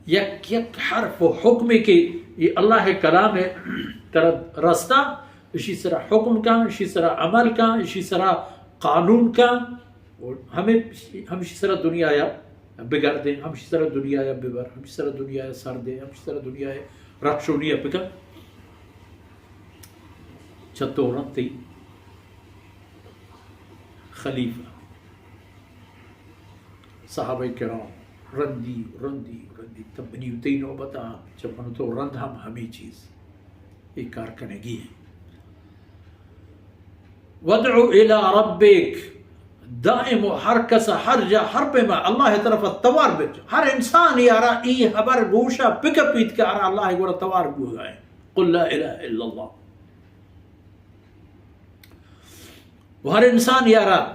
یک یک حرف و حکمے کہ اے اللہ کلام ترا رستا، اشی سرا حکم کن، اشی سرا عمل کن، اشی سرا قانون کن، و ہمے، ہمشی سرا دنیا یا بگردیں، ہمشی سرا دنیا یا ببر، ہمشی سرا دنیا یا سر دے، ہمشی سرا دنیا یا رکشونی یا بکن۔ چہ تو رند تئی خلیفہ، صحابہ کرام، رندی، رندی، رندی، تب منی و تئی نوبت آ، چہ من و تو رند ہم ہمے چیز، اے کار کنگی ہیں۔ وادع الی ربک، دائم و ہر کس، ہر جا، ہر پیما اللہ طرف توار بچ، ہر انسان یارا ای خبر گوشا بکپیت کہ آرا اللہ گورا توار بوگا ہے۔ قل لا الہ الا اللہ۔ و ہر انسان یارا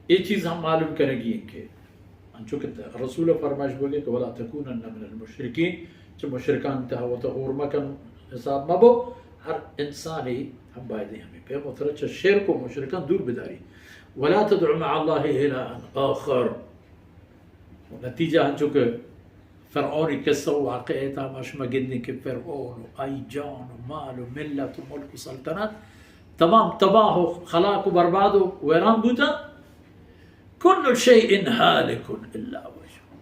اے چیز ہم معلوم کنگی ہیں کہ انچو کہ رسول فرمائش بوگے کہ ولا تکونن من المشرکین، چہ مشرکان تہا وتا ہور مکن، حساب مبو، ہر انسانی ہم بایدیں ہمیں پیم و ترا چہ شرک و مشرکان دور بداری۔ ولا تدع مع اللہ الہا آخر۔ نتیجہ انچو کہ فرعونی قصہ و واقعہ تا ما شما گندیں کہ فرعون و آئی جان و مال و ملت و ملک و سلطنت تمام تباہ و خلاق و برباد و ویران بوتا۔ کل شیء هالک الا وجهه۔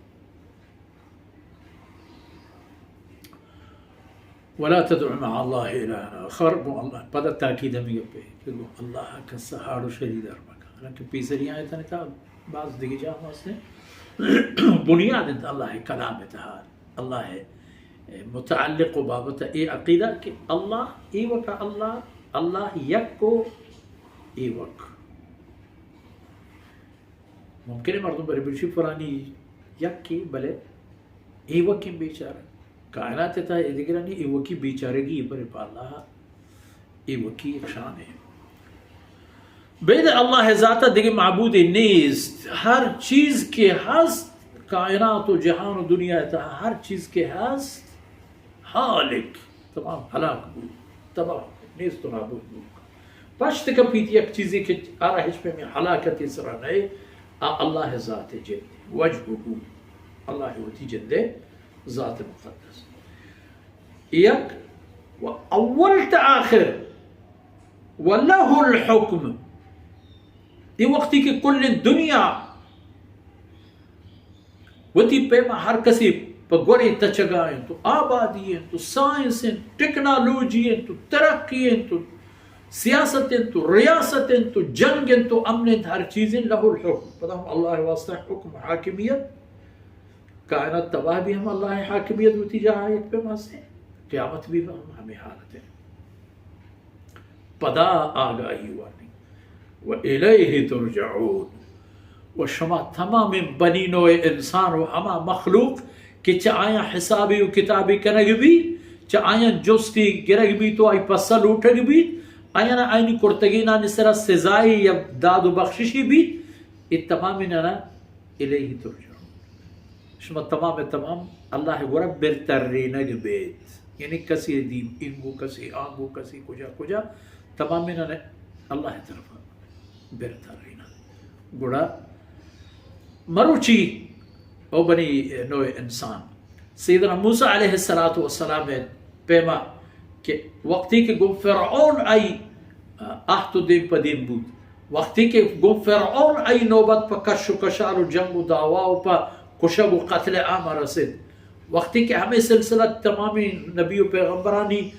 ولا تدع مع الله إلها آخر، گوں اللہ، پدا تاکید ہمیں گپے کہ گوں اللہ کس ہاڑ و شریدار مکن۔ حالانکہ پیسری آیتانی تہا باز دگہ جاہ ہم ہستیں۔ بنیاد انت اللہ کلام تہا، اللہ متعلق و بابت اے عقیدہ کہ اللہ ایوک، اللہ، اللہ یک و ایوک۔ ممکن ہے مردم برے بلشی فرانی یکی، بلے ایوکیں بیچارہ۔ کائنات تا اے دگرانی ایوکی بیچارگی، بلے پہ اللہ ایوکی یک شان ہے۔ بید اللہ ذات دگہ معبود نیست۔ ہر چیز کہ ہست، کائنات و جہان و دنیا تا ہر چیز کہ ہست، ہالک، تمام ہلاک بوت، تباہ، نیست و نابود بوت۔ پشت کپیت یک چیزے کہ آرا ہچ پیمیں ہلاکتے سرا نئے، آ اللہ ذات جند، وجهه، اللہ وتی جندے ذات مقدس۔ یک و اول تا آخر، وله الحكم۔ اے وقتی کہ کل دنیا وتی پیما ہر کسی پہ گورے تچگا انت و آبادی انت و سائنس انت، ٹیکنالوجی انت و ترقی انت و سیاست انت و ریاست انت و جنگ انت و امن انت، ہر چیز انت، له الحكم۔ پدا ہم اللہ واسطہ حکم، حاکمیت، کائنات تباہ بھی ہم اللہ حاکمیت وتی جاہا یک پیما ہستیں، قیامت بھی ہم ہمیں حالت ہے۔ پدا آگاہی ورنی۔ و الیہ ترجعون۔ و شما تمام بنی نوع انسان و ہما مخلوق کہ چہ آیاں حسابی و کتابی کنگ بی، چہ آیاں جستی گرگ بیت و آئی پسہ لوٹگ بیت، آیانا آئینی کرتگینانی سرا سزائی یا داد و بخششی بیت، اے تمامینانا الیہ ترجعون۔ شما تمام تمام اللہ گورا برترینگ بیت۔ یعنی کسی دیم اینگو، کسی آنگو، کسی کجا کجا، تمامینانا اللہ طرف برترینگ۔ گڑا مروچی او بنی نوع انسان، سیدنا موسی علیہ الصلوۃ والسلام پیما کہ وقتی کہ گوں فرعون آئی عہد و دیم پہ دیم بوت، وقتی کہ گوں فرعون آئی نوبت پہ کش و کشال و جنگ و دعوا و پہ کشگ و قتل عام رسید، وقتی کہ ہمیں سلسلہ تمامی نبی و پیغمبرانی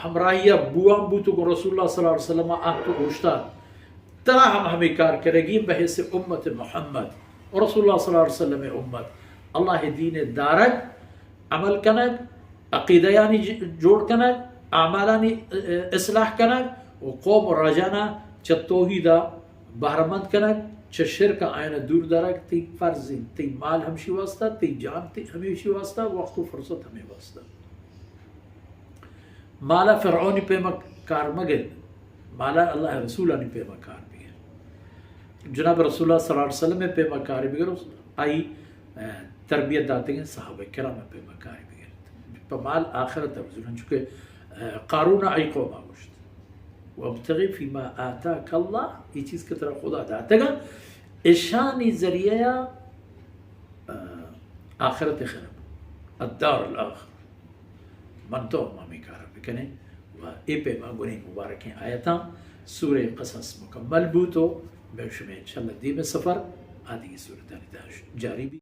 ہمراہی بوان بوت و گوں رسول اللہ صلی اللہ علیہ وسلم عہد و اوشتات، ترا ہم ہمیں کار کرگی بحیث امت محمد و رسول اللہ صلی اللہ علیہ وسلم امت۔ اللہ دین دارگ، عمل کنگ، عقیدہ یعنی ج-، جوڑ کنگ، اعمالانی، ا-، ا-، اصلاح کنگ و قوم و راجانا چہ توحیدا بہرمند کنگ، چہ شرک آیانا دور دارگ، تئی فرض انت، تئی مال ہمشی واسطہ، تئی جان تئی ہمیشی واسطہ، وقت و فرصت ہمیں واسطہ۔ مالا فرعونی پیما کار مگر، مالا اللہ رسولانی پیما کار بگر۔ جناب رسول اللہ صلی اللہ علیہ وسلم پیما کار بگر، آئی، اه، تربیت داتگیں صحابہ کرام پیما کار بگر۔ پہ مال آخرت بزور، چونکہ، اه، قارون آئی قوم گوشت، وابتغ فیما آتاک اللہ، یہ چیز کہ ترا خدا داتگا، اشانی ذریعہ اه، آخرت خراب، الدار الآخر۔ من تو ہم ہمے کار بکنیں و اے پیما گونی مبارکیں آیتاں سورہ قصص مکمل بوت و بہ شمے انشاءاللہ دیم سفر آدگی سورتانی تہا جاری بی۔